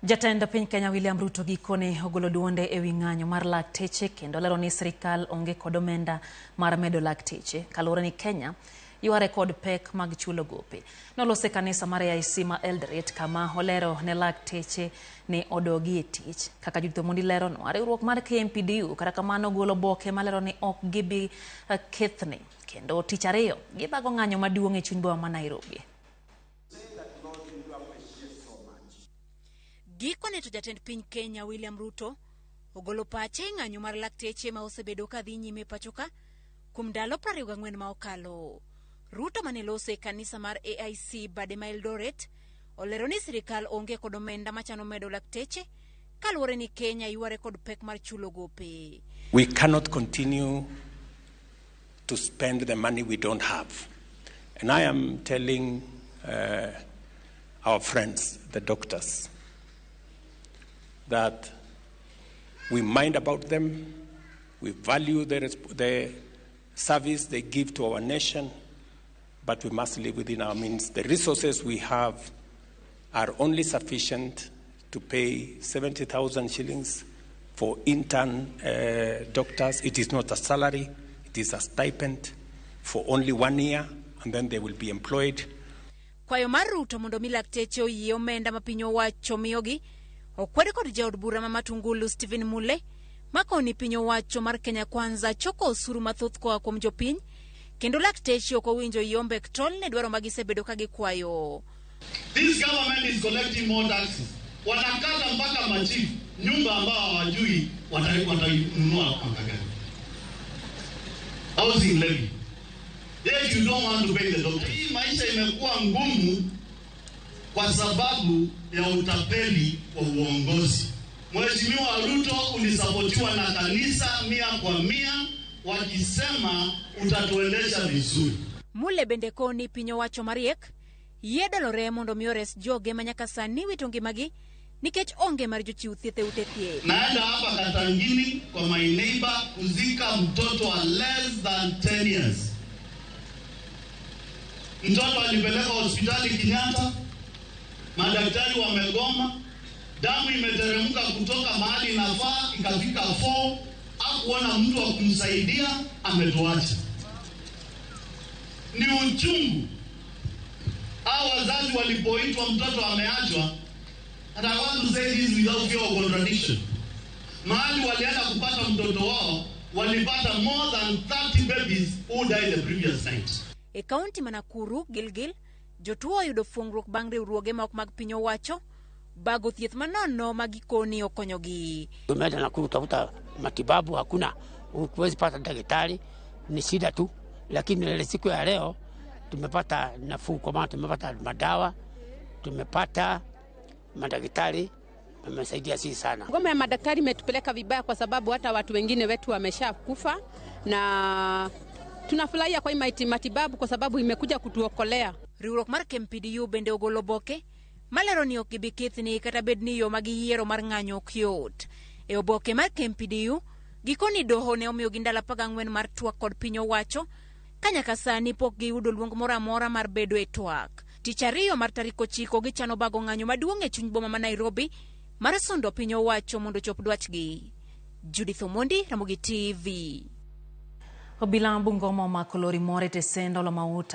Jatend piny Kenya William Ruto gikone ogolo duonde e wi ng'anyo mar lakteche kendo lero ni sirikal onge kod omenda mar medo lakteche kaluwore ni Kenya yware kod pek mag chulo gope. Nolose kanisa mar AIC ma Eldoret kama olero ne lakteche ni odogi e tich. Kaka Judith Omondi leronwa, riwruok mar KMPDU kata kamano golo oboke malero ni ok gibi kethni kendo tich ariyo gibago ng'anyo maduong' e chuny boma ma Nairobi. Gikone to jatend piny Kenya William Ruto ogolo pache e ng'anyo mar lakteche ma osebedo ka dhi nyime pachoka kuom ndalo 24 ma okalo. Ruto mane loso e kanisa mar AIC bade ma Eldoret olero ni sirikal onge kod omenda machano medo lakteche kaluwore ni Kenya yware kod pek mar chulo gope. We cannot continue to spend the money we don't have. And I am telling our friends, the doctors, that we mind about them, we value the service they give to our nation, but we must live within our means. The resources we have are only sufficient to pay 70,000 shillings for intern doctors. It is not a salary, it is a stipend for only one year, and then they will be employed. Kwayo mar Ruto mondo mi lakteche oyie omenda ma piny owacho miyogi okwed kod jaod bura ma Matungulu Stephen Mule makoni piny owacho mar Kenya Kwanza choko osuru mathoth koa kuom jopiny kendo lakteche ok owinjo yombek tol ne dwaro ma gisebedo ka gikwayo. This government is collecting more taxes. Wanakata mpaka machifu nyumba ambao hawajui watainunua mwaka gani. Housing levy. Yet you don't want to pay the doctor. Hii maisha imekuwa ngumu kwa sababu ya utapeli wa uongozi. Mheshimiwa Ruto, ulisapotiwa na kanisa 100% wakisema utatuendesha vizuri. Mule bende koni piny owacho mariek yie dolore mondo mi ores joge ma nyaka sani wito ngimagi nikech onge mar jochiw thieth e ute thieth. Naenda hapa Katangini kwa my neighbor kuzika mtoto wa less than 10 years. Mtoto alipelekwa hospitali Kenyatta, madaktari wamegoma, damu imeteremka kutoka mahali inafaa ikafika 4, hakuona mtu wa kumsaidia, ametuacha. Ni uchungu. Hao wazazi walipoitwa mtoto ameachwa, and I want to say this without fear of contradiction. Mahali walienda kupata mtoto wao, walipata more than 30 babies who died the previous night. E kaunti ma Nakuru, Gilgil, jotuo oyudo fuongruok bang' riwruoge ma ok mag piny owacho bago thieth manono ma gikoni okonyogi. Umeenda Nakuru tafuta matibabu hakuna, huwezi pata daktari, ni shida tu, lakini ile siku ya leo tumepata nafuu, kwa maana tumepata madawa, tumepata madaktari, wamesaidia sisi sana. Ngoma ya madaktari imetupeleka vibaya kwa sababu hata watu wengine wetu wameshakufa, na tunafurahia kwa hii matibabu kwa sababu imekuja kutuokolea. Riwruok mar KMPDU bende ogolo oboke malero ni ok gibi kethni kata bed ni yo ma giyiero mar ng'anyo ok yot. E oboke mar KMPDU, gikoni doho ne omiyogi ndalo 14 mar twak kod piny owacho ka nyaka sani pok giyudo luong moro amora mar bedo e twak. Tich ariyo mar tarik 9 gichano bago ng'anyo maduong' e chuny boma ma Nairobi mar sundo piny owacho mondo ochop dwachgi. Judith Omondi, Ramogi TV. Obila ma Bungoma omako lori moro e tesend Olo Mauta.